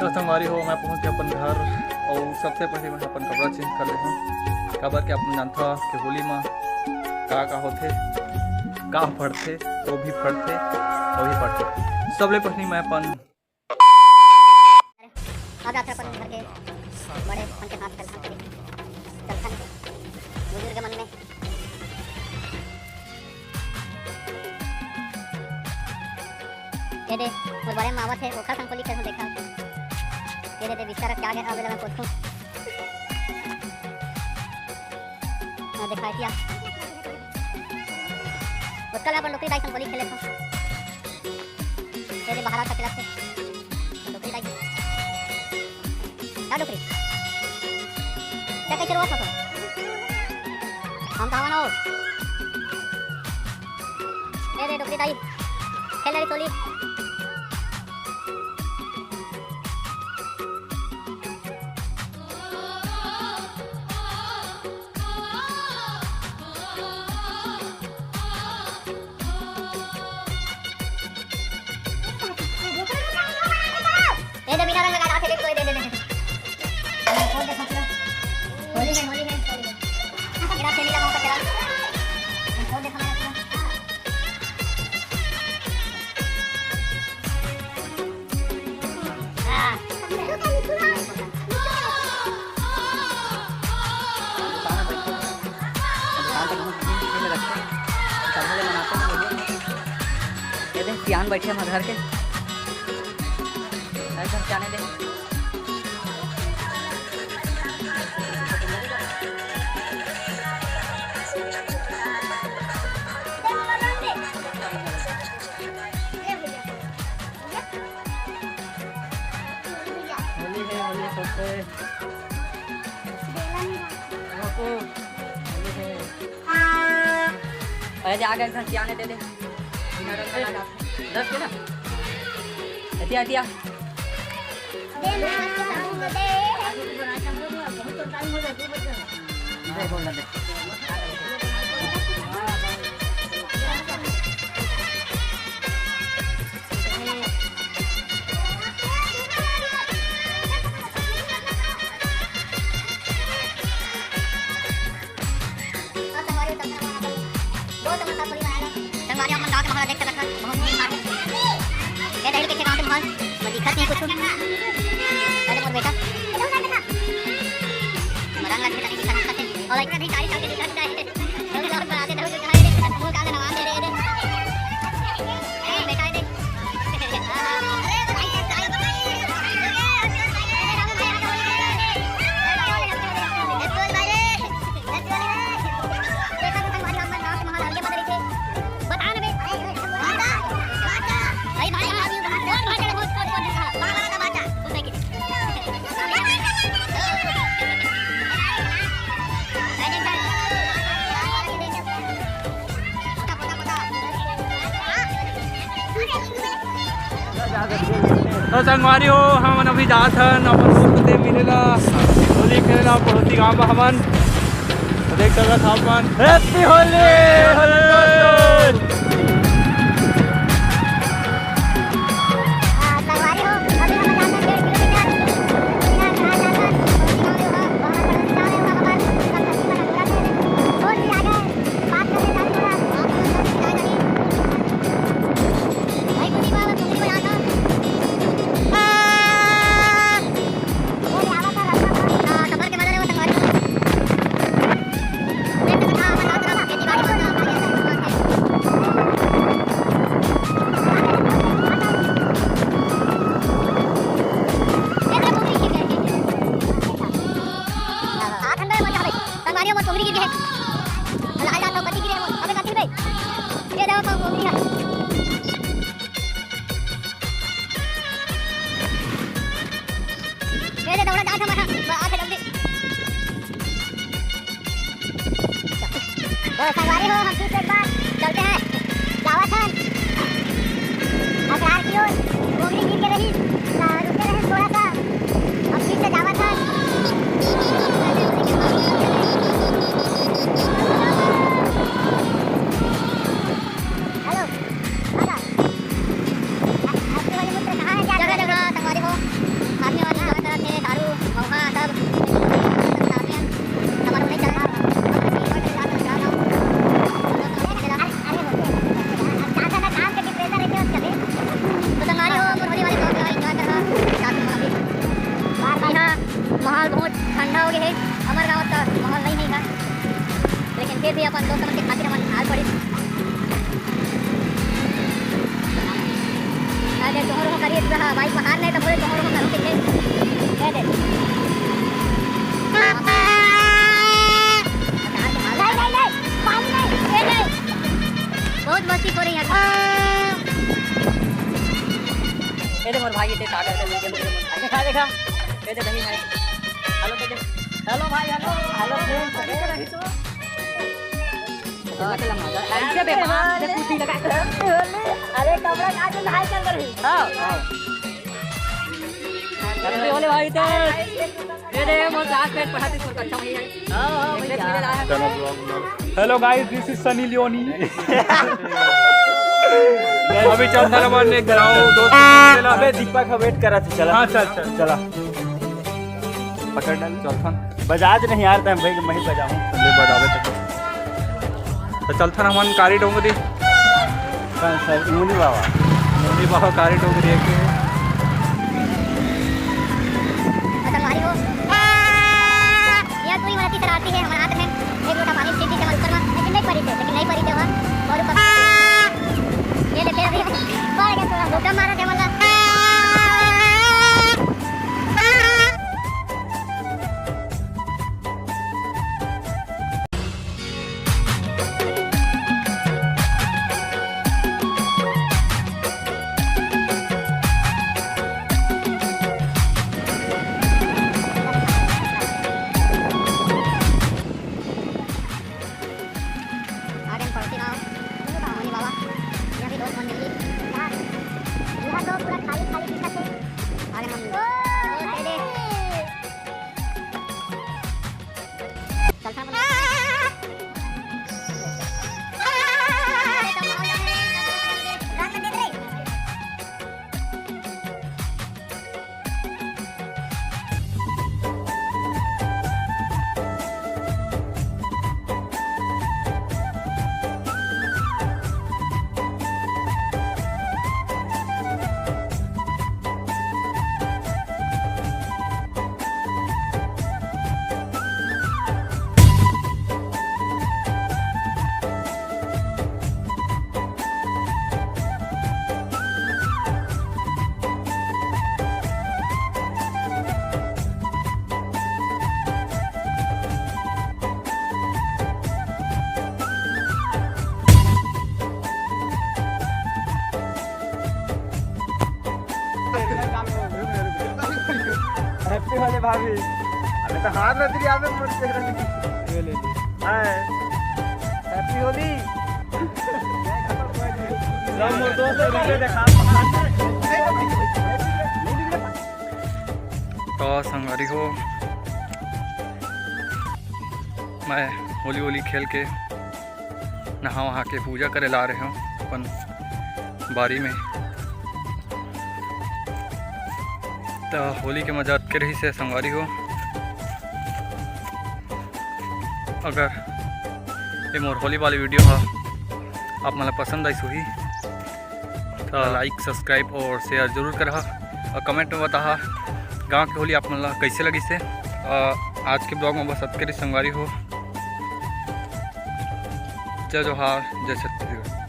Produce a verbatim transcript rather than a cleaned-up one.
तो संगवारी हो, मैं पहुंच गया अपन घर अउ सबसे पहले मैं अपन कपड़ा चेंज कर लेहूँ, काबर के अपन जानथा कि होली में का का होथे, का फटथे, वो भी फटथे, वो भी फटथे। सबले पहले मैं अपन अब जाथे अपन घर के बड़े मन के हाथ चलथन, चलथन बुजुर्ग मन में। ये दे, मोर बड़े मावत हे, ओखर संग होली खेलहूँ, देखा। ये दे, दे, बिस्तर रख के आगे, अब एला मैं पोछहूँ। हाँ, देखा, एतिया। ओतका ले अपन डोकरी दाई संग होली खेले था। ये दे, बाहर आ, खेलत हे। डोकरी दाई। का डोकरी? का कइसे रोवत हस? हम तो हवन हो। ए रे डोकरी दाई, खेल रे टोली। ए दे, बिना रंग लगा, दे, दे, दे, दे। होली है, होली है, होली है। तेरा खेली लगा, तेरा। होली है, हमारा। ये देख, सियान बैठे हमारे घर के। एकदम सियाने दे। होली है, होली है, सबको। सबको होली है। अरे, जा, आगे एक झन सियाने दे दे। दस के ना? एतिया, एतिया। संगवारी, अपन गाँव के माहौल देख सकत हन, बहुत नीक हे। ए दहिल कइसे गाँव के माहौल? मैं दिखत नहीं कुछ। अरे मोर बेटा। रंग लगे तनी दिखत हन। और एक दिन तारीख आके दिखत नहीं। और बना दे, दे, दे, दे। मुंह काला नवा दे रे, दे। ए बेटा, दे। तो संगवारी हो, हमन अभी जात हन अपन दोस्त से मिले ला, होली खेले ला, पड़ोसी गांव में हमन। तो देख सकत हव अपन, Happy होली, होली दोस्तों। संगवारी हो, मोर पोगरी गिर गे हे। लाल लाल तो बची गिरे हे मोर। अबे कथी बे? ये देखो तो पोगरी हे। ये दे दौड़ा जात हमारा। बा, आथे जल्दी। तो संगवारी हो, हम फिर से एक बार चलते हैं। जावत हन। असरार की ओर। पोगरी गिर के रही। आ, रुके रहे थोड़ा सा। अब फिर से जावत हन। हेलो, दादा। Happy होली मित्र, कहाँ है, क्या जगह, जगह, संगवारी हो। आपने दोस्त मन के खातिर हमन हार पड़े। अरे तोहर हो करिए पूरा बाइक में हार नहीं तो बोले तोहर हो करो कितने दे दे। नहीं, नहीं, नहीं, पानी नहीं, ये नहीं। बहुत मस्ती हो रही है। ये दे मोर भाई, ये दे सागर का वीडियो, मोर भाई। देखा, देखा। ये दे भाई, भाई। हेलो, दे दे। हेलो भाई, हेलो। Hello, friends. ऐसे बे, वहाँ से कुर्सी लगा। अरे, कपड़ा काट के नहाई चल रही। हाँ, हाँ। Happy होली भाई, तो ये दे, मोर classmate पढ़ाती, मोर अच्छा भैया है। हाँ, हाँ, भैया। Hello guys, this is Sunny Leone। अभी चलथन हमन एक गाँव दोस्त से मिले ला। अबे दीपक, हम wait करत हे, चला। हाँ, चल, चल। चला। पकड़ डाल, चलथन। बजाज नहीं यार, तैं भाई, मैं ही बजाऊँ। ले, बजावे तो। तो चलथन हमन कारी डोंगरी। कौन सा? मुनि बाबा। मुनि बाबा कारी डोंगरी है कि? संगवारी हो। यह कोई मदद की शरारती है, हमारे हाथ में एक लोटा पानी सीधी से ऊपर में, लेकिन नहीं पड़ी थे, लेकिन नहीं पड़ी थे वहाँ। और ऊपर ये ले, फिर अभी पड़ गया, थोड़ा धोखा मारा थे, मतलब। आगे हम पड़ोसी गाँव, मुनि बाबा, यहाँ भी दोस्त मन मिली। यहाँ, यहाँ तो पूरा खाली, खाली दिखत है। आगे हम, ओ, दे दे। चलता बोला। Happy होली भाभी। अबे तो हार ना तेरी आवे मोर चेहरा दिखी। ले, ले, ले। हाय। Happy होली। सब मोर दोस्त लोग के देखा। तो संगवारी हो, मैं होली होली खेल के नहा वहा के पूजा करे ला रहे हूँ अपन बारी में। तो होली के मजा अतके रहिस हे संगवारी हो। अगर ये मोर होली वाली video हा आप मन ला पसंद आइस होही तो like, subscribe और share जरूर करहा और comment में बताहा गाँव के होली आप मन ला कैसे लगिस हे। अ, आज के vlog में बस अतके रहिस संगवारी हो। जय जोहार, जय छत्तीसगढ़।